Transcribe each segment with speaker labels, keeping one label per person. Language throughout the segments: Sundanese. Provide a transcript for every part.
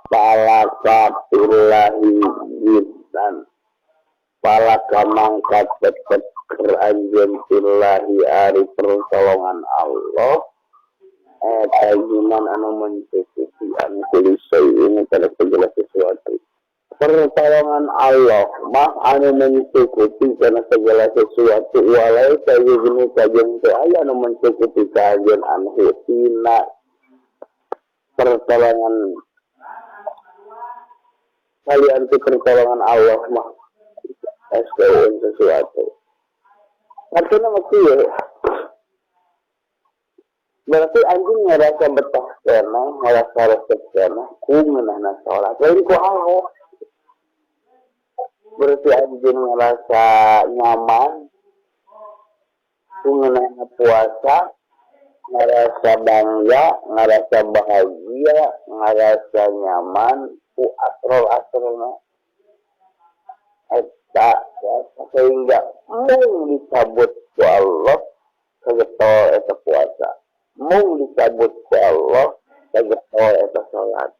Speaker 1: Falaka fillahi ginan falaka mangka tetep keur anjeun fillahi ari pertolongan Allah eta ginan anu mencukupi an kulli syai'in kana segala sesuatu. Pertolongan Allah mah anu mencukupi kana segala sesuatu walaisa yughnika jeung teu aya anu mencukupi ka anjeun anhu tina pertolongan kalian ti pertolongan Allah mah SKUN sesuatu. Artinya mah kieu, berarti anjing ngerasa betah keneh, ngerasa resep keneh ku ngeunahna salat, lain ku Allah. Berarti anjing ngerasa nyaman ku ngeunahna puasa, ngerasa bangga, ngerasa bahagia, ngerasa nyaman ku asrol-asrolna eta, sehingga mung dicabut ku Allah kagetol eta puasa, mung dicabut ku Allah kagetol eta salat.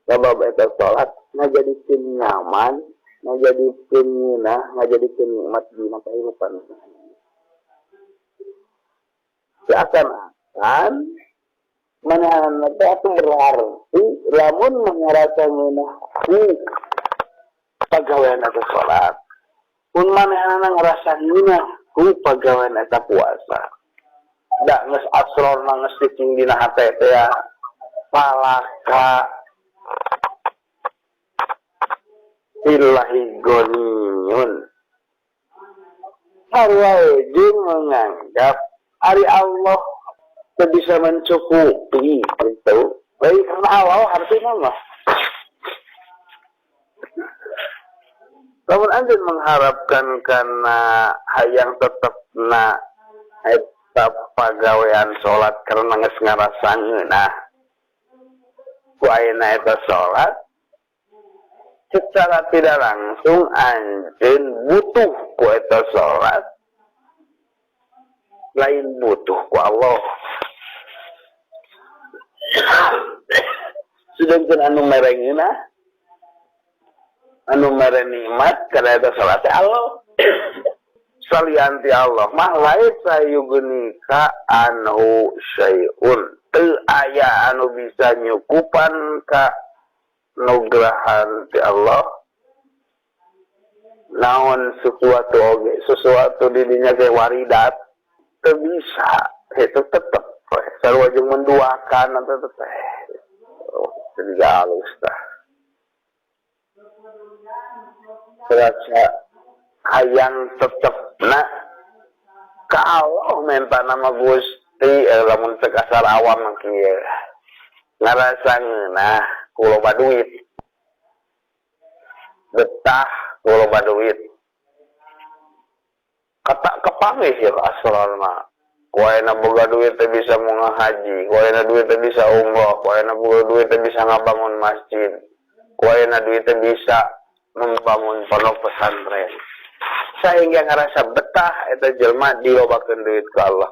Speaker 1: Sabab eta salat ngajadikeun nyaman, ngajadikeun ngeunah, ngajadikeun nikmat dina kahirupan. Seakan-akan manehna teh atuh berarti lamun ngarasa ngeunah ku pagawean eta salat, mun manehna ngerasa ngeunah ku pagawean eta puasa, da geus asrorna geus cicing dina hate teh ya. Falaka fillahi ghaniyun, sarua jeung menganggap ari Allah teu bisa mencukupi itu baik karena Allah artinya mah. Lamun anjeun mengharapkan karena hayang tetepna eta pagawean salat karena geus ngarasa ngeunah ku ayeuna eta salat, secara tidak langsung anjeun butuh ku eta salat, lain butuh ku Allah. Sedangkan anu mere ngeunah, anu mere nikmat kana eta salat teh Allah. Salian ti Allah mah laisa yugnika anhu syai'un, teu aya anu bisa nyukupan ka nugrahan ti Allah naon sesuatu oge, sesuatu di dinya ge waridat teu bisa. Itu tetep we sarua jeung menduakan eta teh. Oh, jadi halus tah. Rasa hayang tetepna ka Allah menta nama Gusti, lamun cek asal awam mah kieu, ngarasa ngeunah ku loba duit, betah ku loba duit, kata kepanggih ieu asrarna ku ayeuna boga duit teh bisa mau ngahaji, ku ayeuna duit teh bisa umroh, ku ayeuna boga duit teh bisa ngabangun masjid, ku ayeuna duit teh bisa membangun pondok pesantren, sehingga ngerasa betah eta jelma dilobakeun duit ku Allah.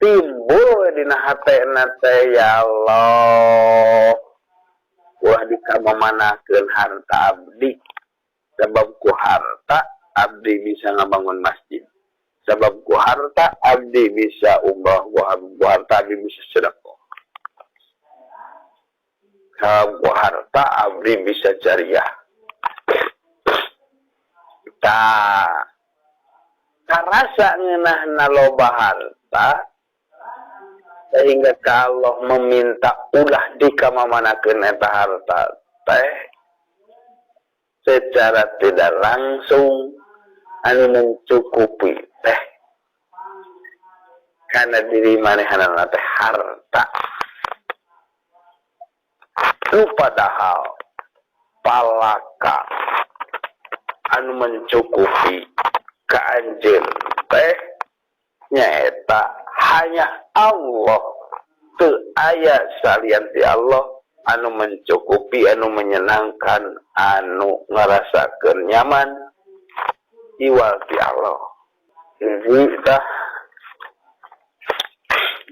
Speaker 1: Timbul dina hatena teh, ya Allah, ulah dikamamanakeun harta abdi, sabab ku harta abdi bisa ngabangun masjid, sabab ku harta abdi bisa umroh, ku harta abdi bisa sedekah, sabab ku harta abdi bisa jariah. Tah, karasa ngeunahna loba harta sehingga kalau meminta ulah dikamamanakeun eta harta teh, secara tidak langsung anu mencukupi teh karena diri manehanana teh harta. Itu padahal palaka anu mencukupi ka anjeun teh nyaeta hanya Allah, teu aya salian ti Allah anu mencukupi, anu menyenangkan, anu ngarasakeun nyaman iwal ti Allah. Hiji tah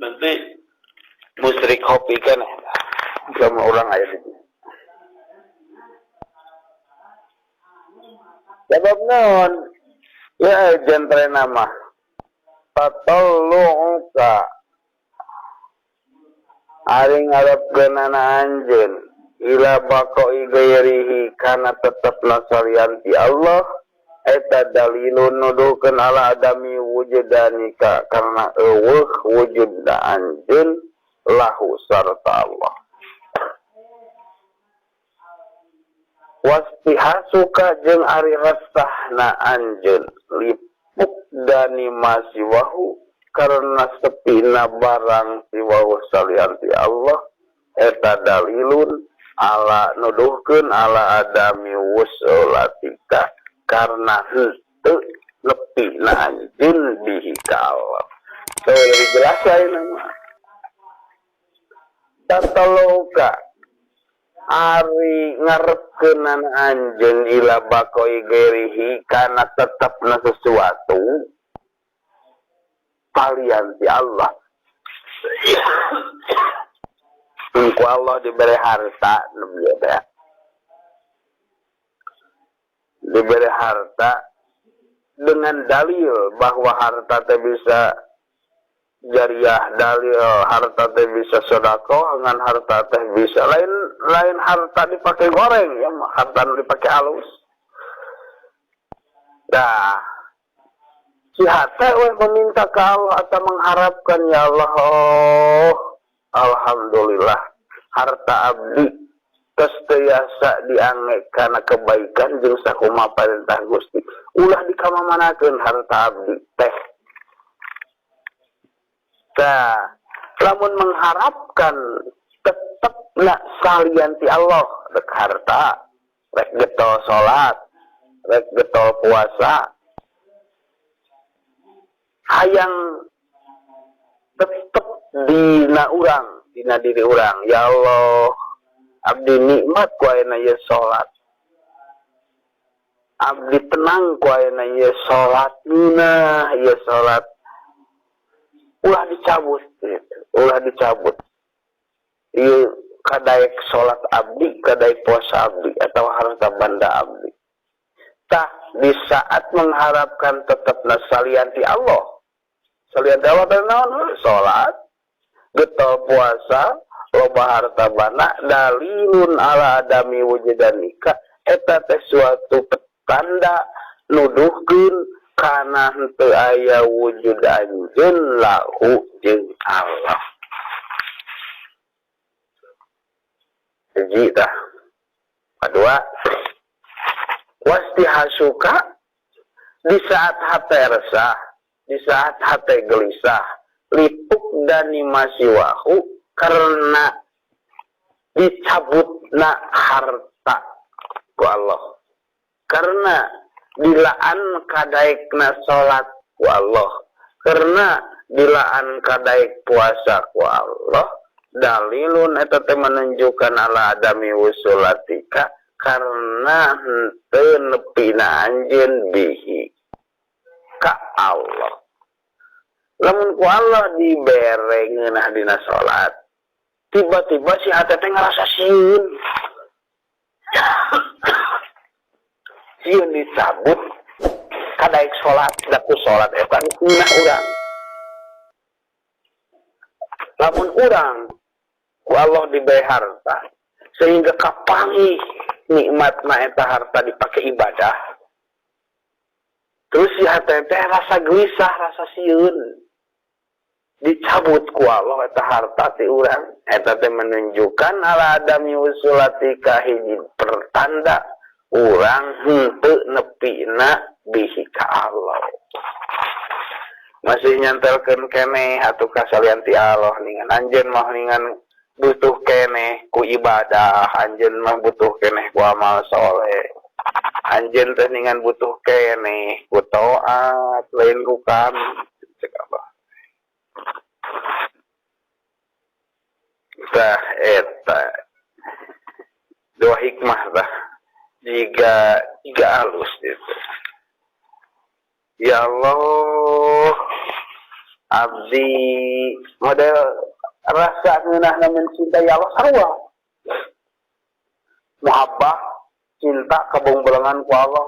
Speaker 1: berarti musyrik kopi kan sama orang aya di. Sebab naon? Ya genre nama tatallu'uka ari ngarepkeunana anjeun ila baqa'i ghairihi kana tetepna salian ti Allah eta dalilun nuduhkeun ala adami wujudanika karena eueuh wujudna anjeun lahu sarta Allah. Wastihasuka jeung ari resahna anjeun lipuk dani masiwahu karena sepina barang siwahu salian ti Allah eta dalilun ala nuduhkeun ala adami wusulatika karena henteu nepina anjeun bihi ka Allah. So, lebih jelas lain nama tataloka ari ngarepkeunan anjeun ila baqai ghairihi kana tetepna sesuatu salian ti Allah. Ku Allah diberi harta, diberi harta dengan dalil bahwa harta teh bisa jariah, dalil harta teh bisa sedekah, dengan harta teh bisa lain lain harta dipakai goreng ya, harta nu dipakai halus. Dah si hate we meminta ke Allah atau mengharapkan ya Allah, oh, alhamdulillah harta abdi tos tiasa diange kana kebaikan jeung sakumaha perintah Gusti. Ulah dikamamanakeun harta abdi teh. Nah, lamun mengharapkan tetep nak salian ti Allah, rek harta, rek getol salat, rek getol puasa, hayang tetep dina urang, dina diri urang. Ya Allah, abdi nikmat ku ayeuna ieu salat. Abdi tenang ku ayeuna ieu salat, ngeunah ieu salat. Ulah dicabut, gitu. Ulah dicabut. Ieu kadaek salat abdi, kadaek puasa abdi atau harta banda abdi. Tah di saat mengharapkan tetepna salian ti Allah. Salian ti Allah teh naon? Salat, getol puasa, loba harta banda, dalilun ala adami wujudanika eta teh suatu petanda nuduhkeun kana henteu aya wujud anjeun lahu jeung Allah. Hiji tah. Kadua, wastihasuka di saat hate resah, di saat hate gelisah, lipuk dani masiwahu karena dicabutna harta ku Allah. Karena dilaan kadaekna salat ku Allah, karena dilaan kadaek puasa ku Allah, dalilun eta teh menunjukkan ala adami wusulatika karena henteu nepina anjeun bihi ka Allah. Lamun ku Allah dibere ngeunah dina salat, tiba-tiba si hate teh ngarasa sieun. Sieun dicabut kadaek salat, da ku salat eta ngeunah urang. Lamun urang ku Allah dibere harta sehingga kapanggih nikmatna eta harta dipake ibadah, terus si hate teh rasa gelisah, rasa sieun, dicabut ku Allah eta harta ti urang. Eta teh menunjukkan ala adami usulatika hiji pertanda urang henteu nepina bihi ka Allah. Masih nyantelkeun keneh atuh ka salian ti Allah ningan anjeun mah ningan butuh keneh ku ibadah, anjeun mah butuh keneh ku amal soleh, anjeun teh ningan butuh keneh ku taat, lain ku kami. Cek apa? Tah eta dua hikmah tah jika halus itu. Ya Allah, abdi model rasa ngeunahna mencintai Allah sarua. Muhabbah, cinta kabongbelengan ku Allah.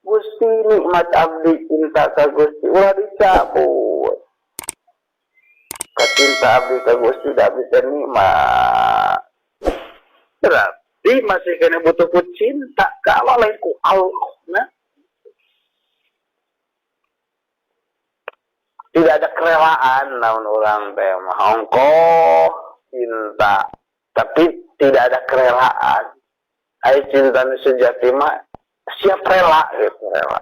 Speaker 1: Gusti, nikmat abdi cinta ka Gusti ulah dicabut. Kacinta abdi ka Gusti da abdi teh nikmat. Berarti masih kena butuh ku cinta ka Allah, lain ku Allah. Nah, tidak ada kerelaan. Namun orang teh mah ongkoh cinta, tapi tidak ada kerelaan. Ai cinta sejati mah siap rela gitu, rela.